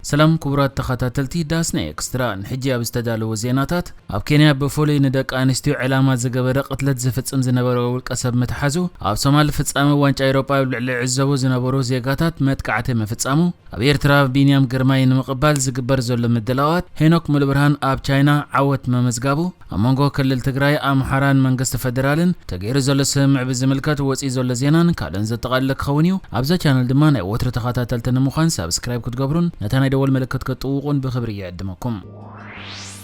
ሰላም ክቡራት ተኸታተልቲ ዳስና ኤክስትራ፣ ንሕጂ ኣብ ዝተዳለወ ዜናታት፣ ኣብ ኬንያ ብፍሉይ ንደቂ ኣንስትዮ ዕላማ ዝገበረ ቅትለት ዝፍጽም ዝነበረ ውልቀ ሰብ ምትሓዙ፣ ኣብ ሶማል ፍጻመ ዋንጫ ኤውሮጳ ኣብ ልዕሊ ዕዘቡ ዝነበሩ ዜጋታት መጥቃዕቲ ምፍጻሙ፣ ኣብ ኤርትራ ቢንያም ግርማይ ንምቕባል ዝግበር ዘሎ ምድላዋት፣ ሄኖክ ሙሉብርሃን ኣብ ቻይና ዓወት ምምዝጋቡ፣ ኣብ መንጎ ክልል ትግራይ፣ ኣምሓራን መንግስቲ ፈደራልን ተገይሩ ዘሎ ስምምዕ ብዝምልከት ወፂኡ ዘሎ ዜናን ካልእን ዘጠቓለለ ክኸውን እዩ። ኣብዛ ቻነል ድማ ናይ ወትሩ ተኸታተልቲ ንምዃን ሳብስክራይብ ክትገብሩን ነታ ናይ ደወል ምልክት ክትጥውቑን ብኽብሪ ይዕድመኩም።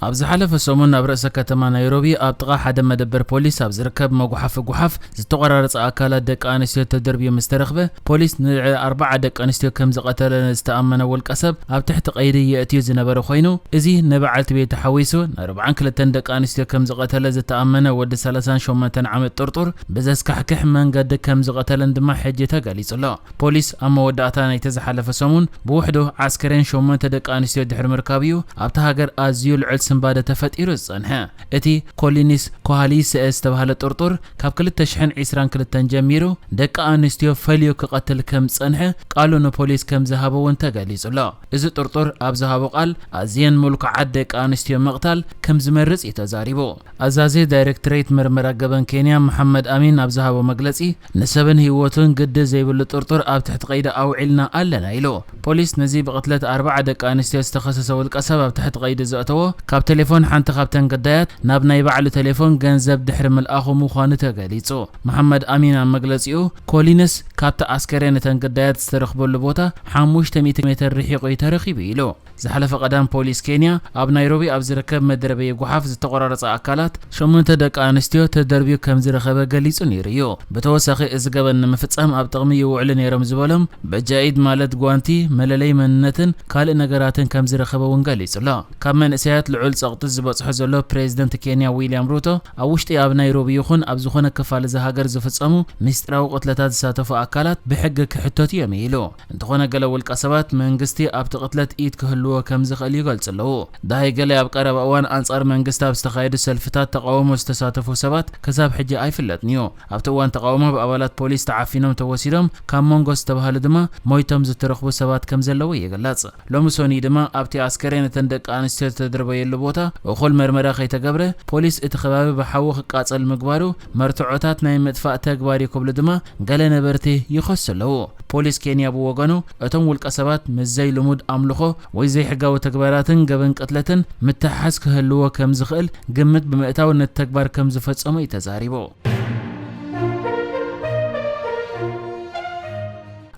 ኣብ ዝሓለፈ ሰሙን ኣብ ርእሰ ከተማ ናይሮቢ ኣብ ጥቓ ሓደ መደበር ፖሊስ ኣብ ዝርከብ መጉሓፊ ጉሓፍ ዝተቖራረጸ ኣካላት ደቂ ኣንስትዮ ተደርብዩ ምስ ተረኽበ፣ ፖሊስ ንልዕሊ ኣርባዓ ደቂ ኣንስትዮ ከም ዝቐተለ ዝተኣመነ ውልቀ ሰብ ኣብ ትሕቲ ቀይዲ የእትዩ ዝነበረ ኮይኑ፣ እዚ ንበዓልቲ ቤቱ ሓዊሱ ንኣርባዓን ክልተን ደቂ ኣንስትዮ ከም ዝቐተለ ዝተኣመነ ወዲ ሰላሳን ሸሞንተን ዓመት ጥርጡር ብዘስካሕክሕ መንገዲ ከም ዝቐተለን ድማ ሕጂ ተገሊጹ ኣሎ። ፖሊስ ኣብ መወዳእታ ናይቲ ዝሓለፈ ሰሙን ብውሕዱ ዓስከሬን ሸሞንተ ደቂ ኣንስትዮ ድሕሪ ምርካቡ እዩ ኣብታ ሃገር ኣዝዩ ልዑል ስንባደ ተፈጢሩ ዝጸንሐ። እቲ ኮሊኒስ ኮሃሊሰ ዝተባህለ ጥርጡር ካብ ክልተ ሽሕን ዕስራን ክልተን ጀሚሩ ደቂ ኣንስትዮ ፈልዩ ክቐትል ከም ዝጸንሐ ቃሉ ንፖሊስ ከም ዝሃበ እውን ተገሊጹ ኣሎ። እዚ ጥርጡር ኣብ ዝሃቦ ቃል ኣዝየን ምልኩዓት ደቂ ኣንስትዮ ምቕታል ከም ዝመርጽ እዩ ተዛሪቡ። ኣዛዚ ዳይሬክቶሬት ምርመራ ገበን ኬንያ መሓመድ ኣሚን ኣብ ዝሃቦ መግለጺ፣ ንሰብን ህይወቱን ግዲ ዘይብሉ ጥርጡር ኣብ ትሕቲ ቀይዲ ኣውዒልና ኣለና ኢሉ። ፖሊስ ነዚ ብቕትለት ኣርባዓ ደቂ ኣንስትዮ ዝተኸሰሰ ውልቀ ሰብ ኣብ ትሕቲ ቀይዲ ዘእተዎ፣ ካብ ቴሌፎን ሓንቲ ካብተን ግዳያት ናብ ናይ ባዕሉ ቴሌፎን ገንዘብ ድሕሪ ምልኣኹ ምዃኑ ተገሊጹ። መሓመድ ኣሚን ኣብ መግለጺኡ፣ ኮሊንስ ካብቲ ኣስከሬን እተን ግዳያት ዝተረኽበሉ ቦታ ሓሙሽተ ሚእቲ ሜትር ርሒቑ እዩ ተረኺቡ ኢሉ። ዝሓለፈ ቀዳም ፖሊስ ኬንያ ኣብ ናይሮቢ ኣብ ዝርከብ መደርበየ ጓሓፍ ዝተቖራረጸ ኣካላት ሸሞንተ ደቂ ኣንስትዮ ተደርብዩ ከም ዝረኸበ ገሊጹ ነይሩ እዩ። ብተወሳኺ እዚ ገበን ንምፍጻም ኣብ ጥቕሚ ይውዕሉ ነይሮም ዝበሎም በጃኢድ ማለት ጓንቲ፣ መለለይ መንነትን ካልእ ነገራትን ከም ዝረኸበ እውን ገሊጹ ኣሎ። ካብ መንእሰያት ልዑል ጸቕጢ ዝበጽሖ ዘሎ ፕሬዚደንት ኬንያ ዊልያም ሩቶ ኣብ ውሽጢ ኣብ ናይሮቢ ይኹን ኣብ ዝኾነ ክፋል እዛ ሃገር ዝፍጸሙ ምስጢራዊ ቅትለታት ዝሳተፉ ኣካላት ብሕጊ ክሕተቱ እዮም ኢሉ። እንተኾነ ገለ ውልቀ ሰባት መንግስቲ ኣብቲ ቅትለት ኢድ ክህልዎ ከም ዝኽእል ይገልጹ ኣለዉ። ደሃይ ገለ ኣብ ቀረባ እዋን ኣንጻር መንግስቲ ኣብ ዝተኻየዱ ሰልፍታት ተቓውሞ ዝተሳተፉ ሰባት ክሳብ ሕጂ ኣይፍለጥን እዩ። ኣብቲ እዋን ተቓውሞ ብኣባላት ፖሊስ ተዓፊኖም ተወሲዶም፣ ካብ መንጎ ዝተባህሉ ድማ ሞይቶም ዝተረኽቡ ሰባት ከም ዘለዉ ይግለጽ። ሎሚ ሰኑይ ድማ ኣብቲ ኣስከሬን እተን ደቂ ኣንስትዮ ዝተደርበየሉ ቦታ እኹል መርመራ ከይተገብረ ፖሊስ እቲ ከባቢ ብሓዊ ክቃጸል ምግባሩ መርትዖታት ናይ ምጥፋእ ተግባር እዩ ክብሉ ድማ ገለ ነበርቲ ይኸሱ ኣለዉ። ፖሊስ ኬንያ ብወገኑ፣ እቶም ውልቀ ሰባት ምስ ዘይልሙድ ኣምልኾ ወይ ዘይሕጋዊ ተግባራትን ገበን ቅትለትን ምትሕሓዝ ክህልዎ ከም ዝኽእል ግምት ብምእታው ነቲ ተግባር ከም ዝፈጸሙ እዩ ተዛሪቡ።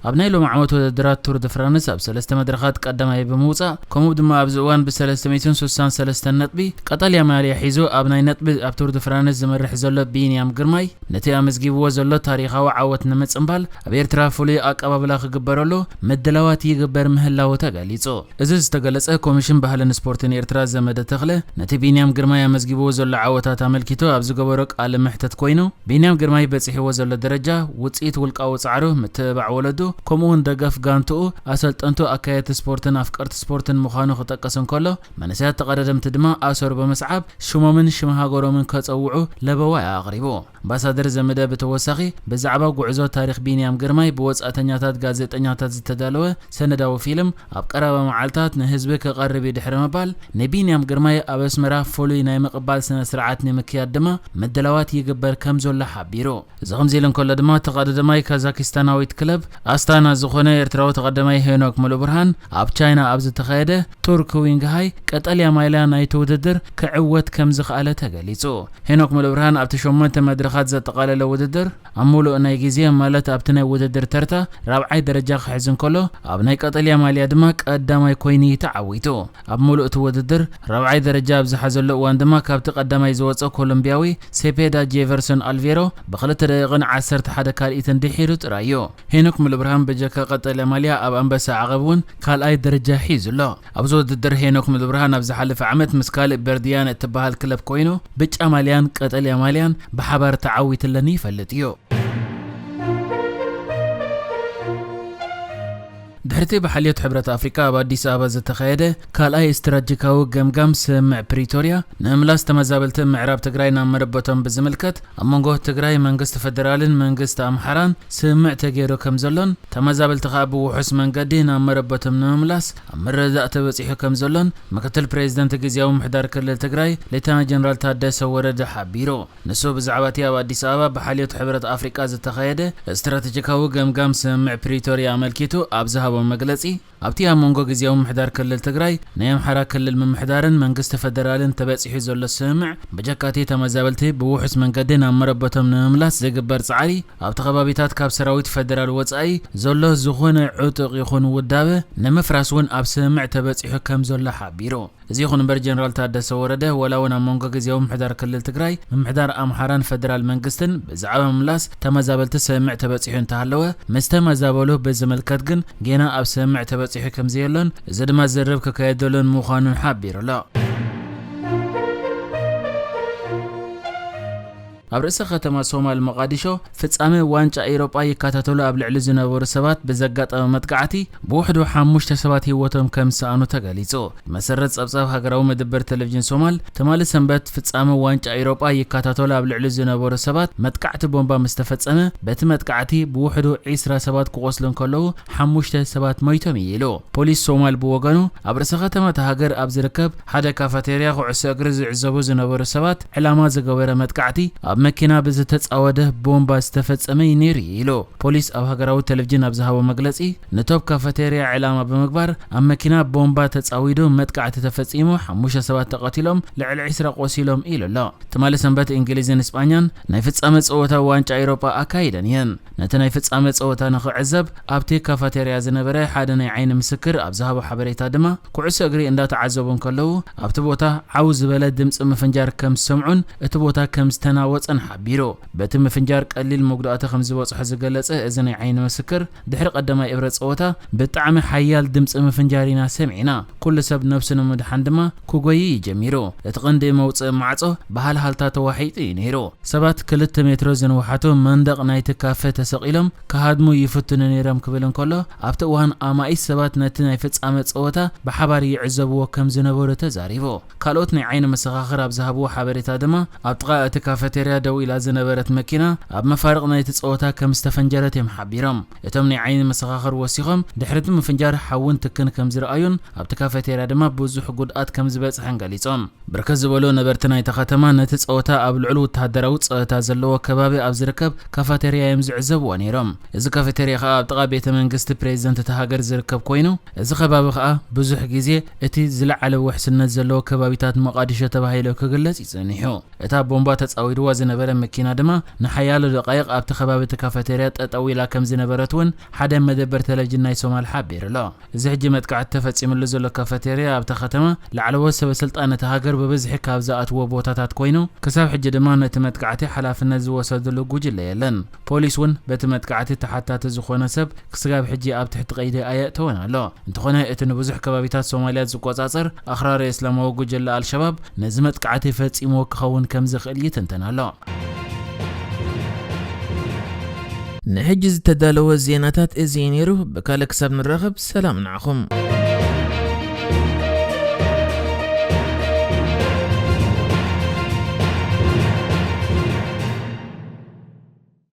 ኣብ ናይ ሎም ዓመት ውድድራት ቱር ድ ፍራንስ ኣብ ሰለስተ መድረኻት ቀዳማይ ብምውጻእ፣ ከምኡ ድማ ኣብዚ እዋን ብ363 ነጥቢ ቀጠልያ ማልያ ሒዙ ኣብ ናይ ነጥቢ ኣብ ቱር ድ ፍራንስ ዝመርሕ ዘሎ ቢንያም ግርማይ፣ ነቲ ኣመዝጊብዎ ዘሎ ታሪኻዊ ዓወት ንምጽንባል ኣብ ኤርትራ ፍሉይ ኣቀባብላ ክግበረሉ ምድላዋት ይግበር ምህላዉ ተገሊጹ። እዚ ዝተገለጸ ኮሚሽን ባህልን ስፖርትን ኤርትራ ዘመደ ተኽለ፣ ነቲ ቢንያም ግርማይ ኣመዝጊብዎ ዘሎ ዓወታት ኣመልኪቱ ኣብ ዝገበሮ ቃለ መሕተት ኮይኑ፣ ቢንያም ግርማይ በጺሕዎ ዘሎ ደረጃ ውጽኢት ውልቃዊ ጻዕሩ፣ ምትብባዕ ወለዱ፣ ከምኡ እውን ደገፍ ጋንትኡ፣ ኣሰልጠንቱ፣ ኣካየድቲ ስፖርትን ኣፍቀርቲ ስፖርትን ምዃኑ ክጠቅስ እንከሎ፣ መንእሰያት ተቐዳደምቲ ድማ ኣሰሩ ብምስዓብ ሽሞምን ሽም ሃገሮምን ከጸውዑ ለበዋ ኣቕሪቡ። ኣምባሳደር ዘመደ ብተወሳኺ ብዛዕባ ጉዕዞ ታሪኽ ቢንያም ግርማይ ብወጻእተኛታት ጋዜጠኛታት ዝተዳለወ ሰነዳዊ ፊልም ኣብ ቀረባ መዓልታት ንህዝቢ ክቐርብ እዩ ድሕሪ ምባል፣ ንቢንያም ግርማይ ኣብ ኣስመራ ፍሉይ ናይ ምቕባል ስነ ስርዓት ንምክያድ ድማ ምድላዋት ይግበር ከም ዘሎ ሓቢሩ። እዚ ከምዚ ኢሉ እንከሎ ድማ፣ ተቐዳዳማይ ካዛኪስታናዊት ክለብ ኣስታና ዝኾነ ኤርትራዊ ተቐዳማይ ሄኖክ ሙሉብርሃን ኣብ ቻይና ኣብ ዝተኻየደ ቱርክ ዊንግሃይ ቀጠልያ ማልያ ናይቲ ውድድር ክዕወት ከም ዝኸኣለ ተገሊጹ። ሄኖክ ሙሉብርሃን ኣብቲ ሸሞንተ መድረኻት ዘጠቓለለ ውድድር ኣብ ምሉእ ናይ ግዜ፣ ማለት ኣብቲ ናይ ውድድር ተርታ ራብዓይ ደረጃ ክሕዝ እንከሎ፣ ኣብ ናይ ቀጠልያ ማልያ ድማ ቀዳማይ ኮይኑ እዩ ተዓዊቱ። ኣብ ምሉእ እቲ ውድድር ራብዓይ ደረጃ ኣብ ዝሓዘሉ እዋን ድማ ካብቲ ቀዳማይ ዝወጸ ኮሎምቢያዊ ሴፔዳ ጄቨርሰን ኣልቬሮ ብክልተ ደቂቕን ዓሰርተ ሓደ ካልኢትን ድሒሩ ጥራይ እዩ። ሄኖክ ሙሉብርሃን በጀካ ቀጠልያ ማልያ ኣብ ኣንበሳ ዓቐብ እውን ካልኣይ ደረጃ ሒዙ ኣሎ። ኣብዚ ውድድር ሄኖክ ሙሉብርሃን ኣብ ዝሓለፈ ዓመት ምስ ካልእ በርድያን እትበሃል ክለብ ኮይኑ ብጫ ማልያን ቀጠልያ ማልያን ብሓባር ተዓዊትለን ይፈልጥ እዩ። ድሕርቲ ብሓልዮት ሕብረት ኣፍሪካ ኣብ ኣዲስ ኣበባ ዝተኻየደ ካልኣይ ስትራቴጂካዊ ገምጋም ስምምዕ ፕሪቶርያ፣ ንምላስ ተመዛበልቲ ምዕራብ ትግራይ ናብ መረበቶም ብዝምልከት፣ ኣብ መንጎ ትግራይ መንግስቲ ፈደራልን መንግስቲ ኣምሓራን ስምምዕ ተገይሩ ከም ዘሎን፣ ተመዛበልቲ ከኣ ብውሑስ መንገዲ ናብ መረበቶም ንምምላስ ኣብ ምርድዳእ ተበጺሑ ከም ዘሎን ምክትል ፕሬዚደንት ግዝያዊ ምምሕዳር ክልል ትግራይ ሌተና ጀነራል ታደሰ ወረደ ሓቢሩ። ንሱ ብዛዕባ እቲ ኣብ ኣዲስ ኣበባ ብሓልዮት ሕብረት ኣፍሪቃ ዝተኻየደ ስትራቴጂካዊ ገምጋም ስምምዕ ፕሪቶርያ ኣመልኪቱ ኣብ ዝሃቦ መግለጺ፣ ኣብቲ ኣብ መንጎ ግዝያዊ ምምሕዳር ክልል ትግራይ፣ ናይ ኣምሓራ ክልል ምምሕዳርን መንግስቲ ፈደራልን ተበጺሑ ዘሎ ስምምዕ፣ ብጀካ እቲ ተመዛበልቲ ብውሑስ መንገዲ ናብ መረበቶም ንምምላስ ዝግበር ጻዕሪ፣ ኣብቲ ከባቢታት ካብ ሰራዊት ፈደራል ወጻኢ ዘሎ ዝኾነ ዕጡቕ ይኹን ውዳበ ንምፍራስ እውን ኣብ ስምምዕ ተበጺሑ ከም ዘሎ ሓቢሩ። እዚ ይኹን እምበር፣ ጀነራል ታደሰ ወረደ፣ ወላ እውን ኣብ መንጎ ግዝያዊ ምምሕዳር ክልል ትግራይ፣ ምምሕዳር ኣምሓራን ፈደራል መንግስትን ብዛዕባ ምምላስ ተመዛበልቲ ስምምዕ ተበጺሑ እንተሃለወ፣ ምስ ተመዛበሉ ብዝምልከት ግን ጌና ኣብ ስምምዕ ተበጺሑ ከም ዘየሎን፣ እዚ ድማ ዝርርብ ክካየደሉን ምዃኑን ሓቢሩ ኣሎ። ኣብ ርእሰ ከተማ ሶማል ሞቃዲሾ፣ ፍጻመ ዋንጫ ኤውሮጳ ይከታተሉ ኣብ ልዕሊ ዝነበሩ ሰባት ብዘጋጠመ መጥቃዕቲ፣ ብውሕዱ ሓሙሽተ ሰባት ህይወቶም ከም ዝሰኣኑ ተገሊጹ። ብመሰረት ጸብጻብ ሃገራዊ መደበር ቴሌቪዥን ሶማል፣ ትማሊ ሰንበት ፍጻመ ዋንጫ ኤውሮጳ ይከታተሉ ኣብ ልዕሊ ዝነበሩ ሰባት መጥቃዕቲ ቦምባ ምስ ተፈጸመ፣ በቲ መጥቃዕቲ ብውሕዱ ዒስራ ሰባት ክቖስሉ እንከለዉ፣ ሓሙሽተ ሰባት ሞይቶም እዩ ኢሉ። ፖሊስ ሶማል ብወገኑ፣ ኣብ ርእሰ ከተማ እታ ሃገር ኣብ ዝርከብ ሓደ ካፋቴርያ ኩዕሶ እግሪ ዝዕዘቡ ዝነበሩ ሰባት ዕላማ ዝገበረ መጥቃዕቲ፣ ኣብ መኪና ብዝተጻወደ ቦምባ ዝተፈጸመ እዩ ነይሩ ኢሉ። ፖሊስ ኣብ ሃገራዊ ቴሌቪዥን ኣብ ዝሃቦ መግለጺ፣ ነቶም ካፋቴርያ ዕላማ ብምግባር ኣብ መኪና ቦምባ ተጻዊዱ መጥቃዕቲ ተፈጺሙ፣ ሓሙሽተ ሰባት ተቐቲሎም፣ ልዕሊ ዒስራ ቆሲሎም ኢሉ ኣሎ። ትማሊ ሰንበት እንግሊዝን እስጳኛን ናይ ፍጻመ ጸወታ ዋንጫ ኤውሮጳ ኣካይደን እየን። ነቲ ናይ ፍጻመ ጸወታ ንኽዕዘብ ኣብቲ ካፋቴርያ ዝነበረ ሓደ ናይ ዓይኒ ምስክር ኣብ ዝሃቦ ሓበሬታ ድማ፣ ኩዕሶ እግሪ እንዳተዓዘቡ እንከለዉ ኣብቲ ቦታ ዓው ዝበለ ድምጺ ምፍንጃር ከም ዝሰምዑን እቲ ቦታ ከም ዝተናወጸን ሓቢሩ። በቲ ምፍንጃር ቀሊል መጉዳእቲ ከም ዝበጽሖ ዝገለጸ እዚ ናይ ዓይኒ ምስክር፣ ድሕሪ ቀዳማይ እብረ ጸወታ ብጣዕሚ ሓያል ድምጺ ምፍንጃር ኢና ሰሚዕና። ኩሉ ሰብ ነብሱ ንምድሓን ድማ ክጎዪ እዩ ጀሚሩ። እቲ ቀንዲ መውጽኢ ማዕጾ ብሃልሃልታ ተዋሒጡ እዩ ነይሩ። ሰባት ክልተ ሜትሮ ዝንውሓቱ መንደቕ ናይቲ ካፈ ተሰቒሎም ክሃድሙ ይፍትኑ ነይሮም ክብል እንከሎ፣ ኣብቲ እዋን ኣማኢት ሰባት ነቲ ናይ ፍጻመ ጸወታ ብሓባር ይዕዘብዎ ከም ዝነበሩ ተዛሪቡ። ካልኦት ናይ ዓይኒ መሰኻኽር ኣብ ዝሃብዎ ሓበሬታ ድማ፣ ኣብ ጥቓ እቲ ካፈቴርያ ደው ኢላ ዝነበረት መኪና ኣብ መፋርቕ ናይቲ ጸወታ ከም ዝተፈንጀረት እዮም ሓቢሮም። እቶም ናይ ዓይኒ መሰኻኽር ወሲኾም፣ ድሕሪ እቲ ምፍንጃር ሓውን ትክን ከም ዝረኣዩን ኣብቲ ካፈቴርያ ድማ ብዙሕ ጉድኣት ከም ዝበጽሐን ገሊጾም። ብርክት ዝበሉ ነበርቲ ናይታ ከተማ ነቲ ጸወታ ኣብ ልዑል ወተሃደራዊ ጸጥታ ዘለዎ ከባቢ ኣብ ዝርከብ ካፋቴርያ እዮም ዝዕዘብዎ ነይሮም። እዚ ካፋቴርያ ከኣ ኣብ ጥቓ ቤተ መንግስቲ ፕሬዚደንት እታ ሃገር ዝርከብ ኮይኑ፣ እዚ ከባቢ ከኣ ብዙሕ ግዜ እቲ ዝለዓለ ውሕስነት ዘለዎ ከባቢታት ሞቓዲሾ ተባሂሉ ክግለጽ እዩ ጸኒሑ። እታ ቦምባ ተጻዊድዋ ዝነበረ መኪና ድማ ንሓያሎ ደቓይቕ ኣብቲ ከባቢ እቲ ካፋቴርያ ጠጠው ኢላ ከም ዝነበረት እውን ሓደ መደበር ቴሌቪዥን ናይ ሶማል ሓቢሩ ኣሎ። እዚ ሕጂ መጥቃዕቲ ተፈጺሙሉ ዘሎ ካፋቴርያ ኣብታ ከተማ ላዕለዎት ሰበ ስልጣን እታ ሃገር ብብዝሒ ካብ ዝኣትዎ ቦታታት ኮይኑ፣ ክሳብ ሕጂ ድማ ነቲ መጥቃዕቲ ሓላፍነት ዝወሰድሉ ጉጅለ የለን። ፖሊስ እውን በቲ መጥቃዕቲ ተሓታቲ ዝኾነ ሰብ ክስጋብ ሕጂ ኣብ ትሕቲ ቀይዲ ኣየእተወን ኣሎ። እንተኾነ እቲ ንብዙሕ ከባቢታት ሶማልያ ዝቆጻጸር ኣኽራሪ እስላማዊ ጉጅለ ኣልሸባብ ነዚ መጥቃዕቲ ፈጺምዎ ክኸውን ከም ዝኽእል ይትንተን ኣሎ። ንሕጂ ዝተዳለወ ዜናታት እዚ እዩ ነይሩ። ብካልእ ክሳብ ንራኸብ ሰላም ንዓኹም።